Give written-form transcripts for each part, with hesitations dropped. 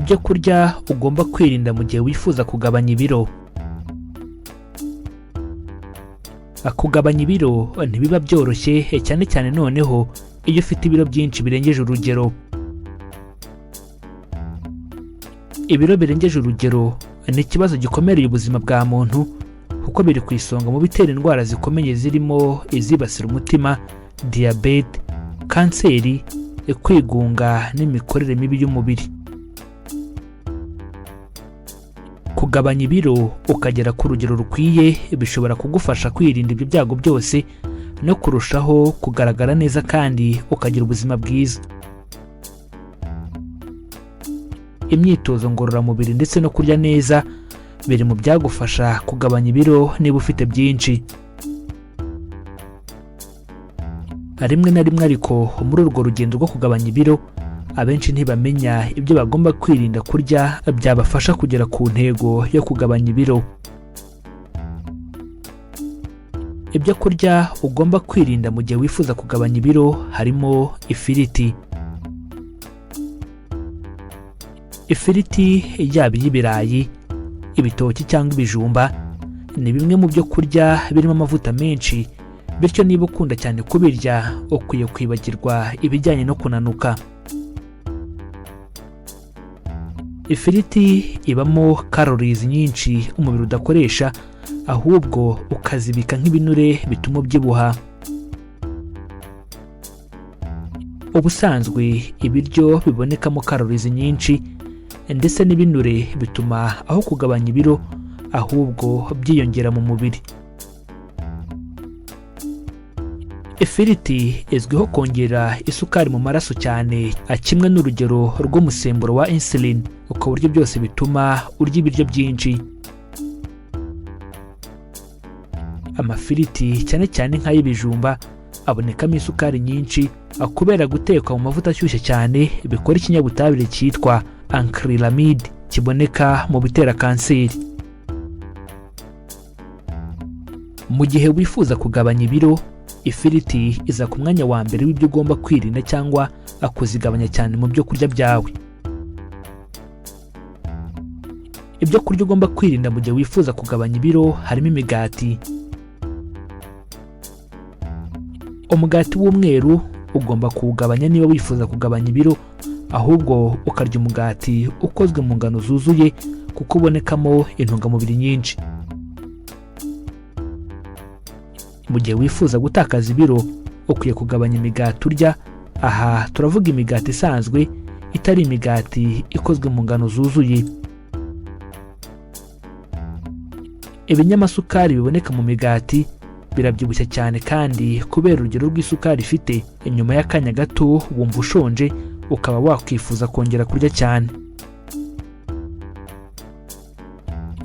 Ibyo kurya ugomba kwirinda mu gihe wifuza kugabanya ibiro. Kugabanya ibiro ntibiba byoroshye, cyane cyane noneho iyo ufite ibiro byinshi birengeje urugero. Ibiro birengeje urugero ni ikibazo gikomereye ubuzima bwa muntu, kuko biri ku isonga mu bitera indwara zikomeye zirimo izibasira umutima, diyabete, kanseri, kwigunga n'imikorere mibi y'umubiri. Kugabanya ibiro ukagera ku rugero rukwiye bishobora kugufasha kwirinda ibyo byago byose no kurushaho kugaragara neza kandi ukagira ubuzima bwiza. Imyitozo ngororamubiri ndetse no kurya neza biri mu byagufasha kugabanya ibiro niba ufite byinshi. Rimwe na rimwe ariko muri urwo rugendo rwo kugabanya ibiro, abenshi ntibamenya ibyo bagomba kwirinda kurya byabafasha kugera ku ntego yo kugabanya ibiro. Ibyo kurya ugomba kwirinda mu gihe wifuza kugabanya ibiro harimo ifiriti. Ifiriti yaba iy'ibirayi, ibitoki cyangwa ibijumba ni bimwe mu byo kurya birimo amavuta menshi, bityo niba ukunda cyane kubirya ukwiye kwibagirwa ibijyanye no kunanuka. Ifiriti ibamo calories nyinshi umubiri udakoresha, ahubwo ukazibika nk'ibinure bituma ubyibuha. Ubusanzwe ibiryo bibonekamo calories nyinshi ndetse n'ibinure bituma aho kugabanya ibiro ahubwo byiyongera mu mubiri. Ifiriti izwiho kongera isukari mu maraso cyane, kimwe n'urugero rw'umusemburo wa insulin, ku buryo byose bituma urya ibiryo byinshi. Amafiriti cyane cyane nk'ay'ibijumba abonekamo isukari nyinshi kubera gutekwa mu mavuta ashyushye cyane bikora ikinyabutabire cyitwa acrylamide kiboneka mu bitera kanseri. Mu gihe wifuza kugabanya ibiro, ifiriti iza ku mwanya wa mbere w'ibyo ugomba kwirinda cyangwa kuzigabanya cyane mu byo kurya byawe. Ibyo kurya ugomba kwirinda mu gihe wifuza kugabanya ibiro harimo imigati. Umugati w'umweru ugomba kuwugabanya niba wifuza kugabanya ibiro, ahubwo ukarya umugati ukozwe mu ngano zuzuye kuko ubonekamo intungamubiri nyinshi. Mu gihe wifuza gutakaza ibiro ukwiye kugabanya imigati urya. Aha turavuga imigati isanzwe itari imigati ikozwe mu ngano zuzuye. Ibinyamasukari biboneka mu migati birabyibushya cyane, kandi kubera urugero rw'isukari ifite, inyuma y'akanya gato wumva ushonje ukaba wakwifuza kongera kurya cyane.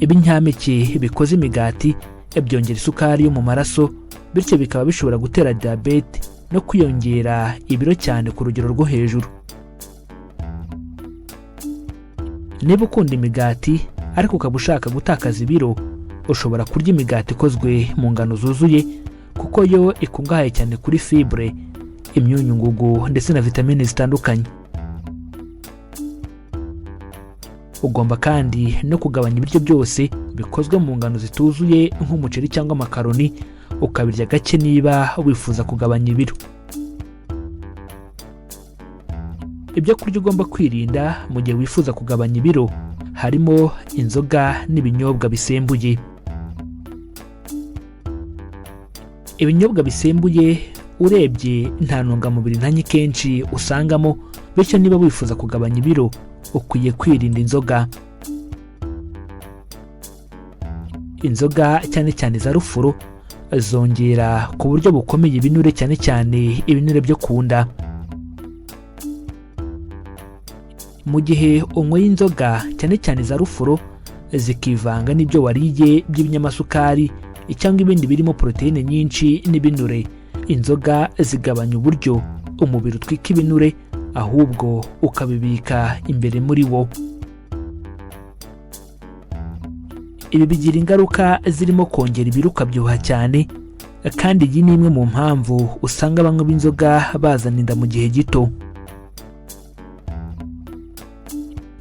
Ibinyampeke bikoze imigati byongera isukari yo mu maraso, bityo bikaba bishobora gutera diyabete no kwiyongera ibiro cyane ku rugero rwo hejuru. Niba ukunda imigati ariko ukaba ushaka gutakaza ibiro, ushobora kurya imigati ikozwe mu ngano zuzuye kuko yo ikungahaye cyane kuri fibre, imyunyungugu ndetse na vitamine zitandukanye. Ugomba kandi no kugabanya ibiryo byose bikozwe mu ngano zituzuye nk'umuceri cyangwa amakaroni, ukabirya gake niba wifuza kugabanya ibiro. Ibyo kurya ugomba kwirinda mu gihe wifuza kugabanya ibiro harimo inzoga n'ibinyobwa bisembuye. Ibinyobwa bisembuye urebye nta ntungamubiri na nke kenshi usangamo, bityo niba wifuza kugabanya ibiro ukwiye kwirinda inzoga. Inzoga cyane cyane za rufuro zongera ku buryo bukomeye ibinure, cyane cyane ibinure byo ku nda. Mu gihe unyweye inzoga cyane cyane za rufuro zikivanga n'ibyo wariye by'ibinyamasukari cyangwa ibindi birimo poroteyine nyinshi n'ibinure, inzoga zigabanya uburyo umubiri utwika ibinure ahubwo ukabibika imbere muri wo. Ibi bigira ingaruka zirimo kongera ibiro ukabyibuha cyane, kandi iyi ni imwe mu mpamvu usanga banywa b'inzoga bazana inda mu gihe gito.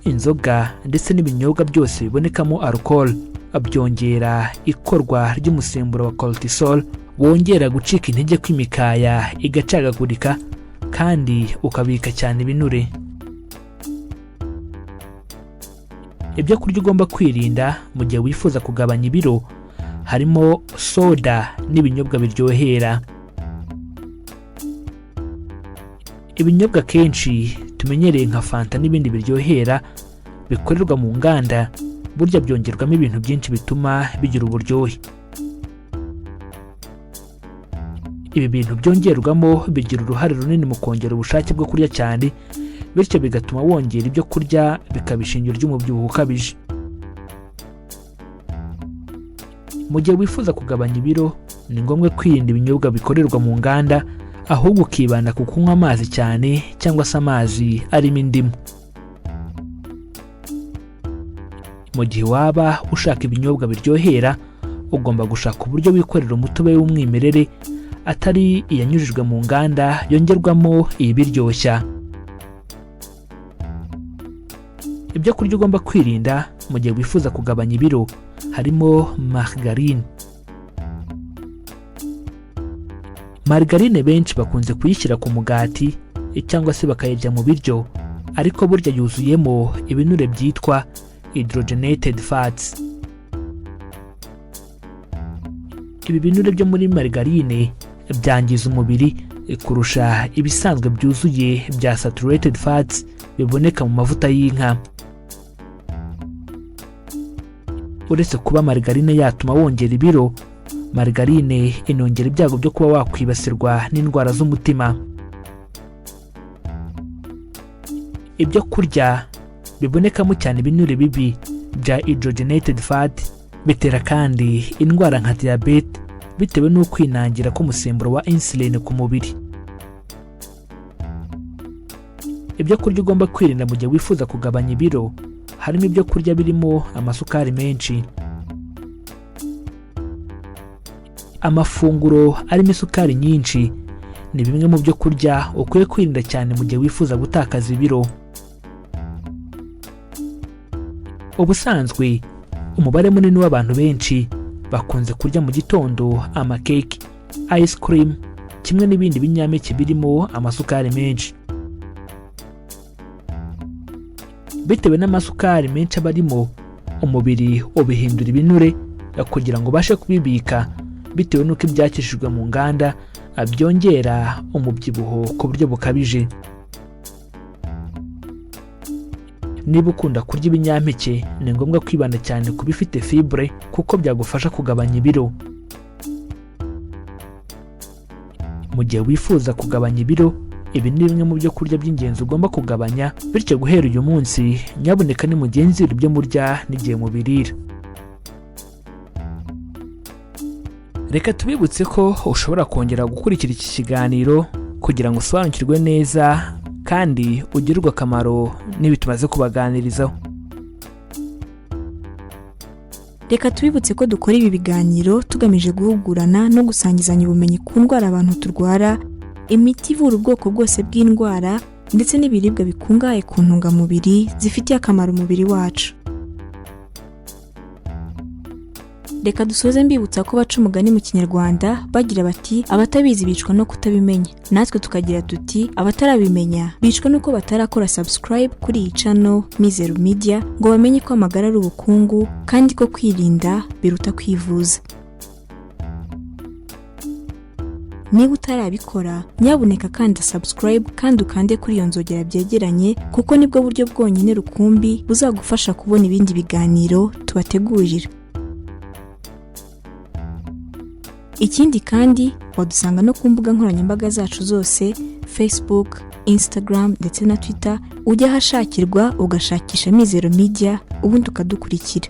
Inzoga ndetse n'ibinyobwa byose bibonekamo alcohol byongera ikorwa ry'umusemburo wa cortisol, wongera gucika intege kw'imikaya igacagagurika, kandi ukabika cyane ibinure. Ibyo kurya ugomba kwirinda mu gihe wifuza kugabanya ibiro harimo soda n'ibinyobwa biryohera. Ibinyobwa kenshi tumenyereye nka fanta n'ibindi biryohera bikorerwa mu nganda, burya byongerwamo ibintu byinshi bituma bigira uburyohe. Ibi bintu byongerwamo bigira uruhare runini mu kongera ubushake bwo kurya cyane, bityo bigatuma wongera ibyo kurya, bikaba ishingiro ry'umubyibuho ukabije. Mu gihe wifuza kugabanya ibiro, ni ngombwa kwirinda ibinyobwa bikorerwa mu nganda, ahubwo ukibanda ku kunywa amazi cyane cyangwa se amazi arimo indimu. Mu gihe waba ushaka ibinyobwa biryohera, ugomba gushaka uburyo wikorera umutobe w'umwimerere, atari iyanyujijwe mu nganda yongerwamo ibiryoshya. Ibyo kurya ugomba kwirinda mu gihe wifuza kugabanya ibiro harimo margarine. Margarine benshi bakunze kuyishyira ku mugati cyangwa se bakayirya mu biryo, ariko burya yuzuyemo ibinure byitwa hydrogenated fats. Ibi binure byo muri margarine byangiza umubiri kurusha ibisanzwe byuzuye bya saturated fats biboneka mu mavuta y'inka. Uretse kuba margarine yatuma wongera ibiro, margarine inongera ibyago byo kuba wakwibasirwa n'indwara z'umutima. Ibyo kurya bibonekamo cyane ibinure bibi bya hydrogenated fat bitera kandi indwara nka diyabete, bitewe n'ukwinangira k'umusemburo wa insulin ku mubiri. Ibyo kurya ugomba kwirinda mu gihe wifuza kugabanya ibiro harimo ibyo kurya birimo amasukari menshi. Amafunguro arimo isukari nyinshi ni bimwe mu byo kurya ukwiye kwirinda cyane mu gihe wifuza gutakaza ibiro. Ubusanzwe umubare munini w'abantu benshi bakunze kurya mu gitondo amakeke, ice cream kimwe n'ibindi binyampeke birimo amasukari menshi. Bitewe n'amasukari menshi aba arimo, umubiri ubihindura ibinure kugira ngo ubashe kubibika, bitewe n'uko ibyakishijwe mu nganda byongera umubyibuho ku buryo bukabije. Niba ukunda kurya ibinyampeke, ni ngombwa kwibanda cyane ku bifite fibre kuko byagufasha kugabanya ibiro. Mu gihe wifuza kugabanya ibiro, ibi ni bimwe mu byo kurya by'ingenzi ugomba kugabanya, bityo guhera uyu munsi nyabuneka nimugenzure ibyo murya n'igihe mubirira. Reka tubibutse ko ushobora kongera gukurikira iki kiganiro kugira ngo usobanukirwe neza kandi ugirirwe akamaro n'ibi tumaze kubaganirizaho. Reka tubibutse ko dukora ibi biganiro tugamije guhugurana no gusangizanya ubumenyi ku ndwara abantu turwara, imiti ivura ubwoko bwose bw'indwara, ndetse n'ibiribwa bikungahaye ku ntungamubiri zifitiye akamaro umubiri wacu. Reka dusoze mbibutsa ko baca umugani mu Kinyarwanda bagira bati abatabizi bicwa no kutabimenya, natwe tukagira tuti abatarabimenya bicwa nuko batarakora subscribe kuri iyi channel Mizero Media ngo bamenye ko amagara ari ubukungu kandi ko kwirinda biruta kwivuza. Niba utarabikora, nyabuneka kanda subscribe kandi ukande kuri iyo nzogera byegeranye, kuko nibwo buryo bwonyine rukumbi buzagufasha kubona ibindi biganiro tubategurira. Ikindi kandi wadusanga no ku mbuga nkoranyambaga zacu zose, Facebook, Instagram ndetse na Twitter, ujya ahashakirwa ugashakisha Mizero Media ubundi ukadukurikira.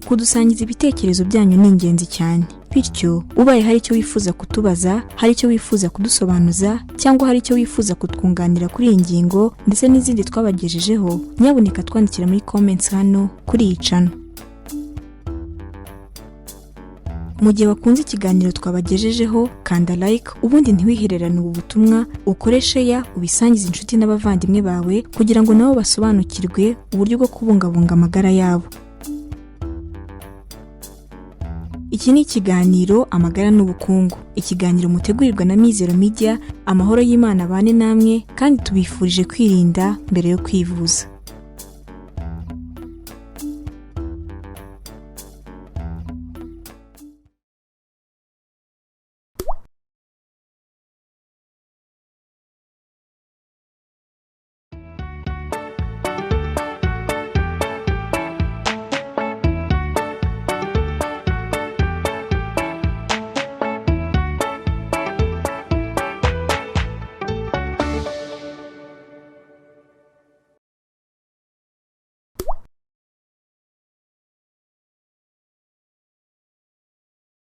Kudusangiza ibitekerezo byanyu ni ingenzi cyane, bityo ubaye hari icyo wifuza kutubaza, hari icyo wifuza kudusobanuza cyangwa hari icyo wifuza kutwunganira kuri iyi ngingo ndetse n'izindi twabagejejeho, nyabuneka twandikira muri comments hano kuri iyi channel. Mu gihe wakunze ikiganiro twabagejejeho, kanda like, ubundi ntiwihererane ubu butumwa, ukore share, ubisangize inshuti n'abavandimwe bawe kugira ngo nabo basobanukirwe uburyo bwo kubungabunga amagara yabo. Iki ni ikiganiro Amagara n'Ubukungu, ikiganiro mutegurirwa na Mizero Media. Amahoro y'Imana abane namwe, kandi tubifurije kwirinda mbere yo kwivuza.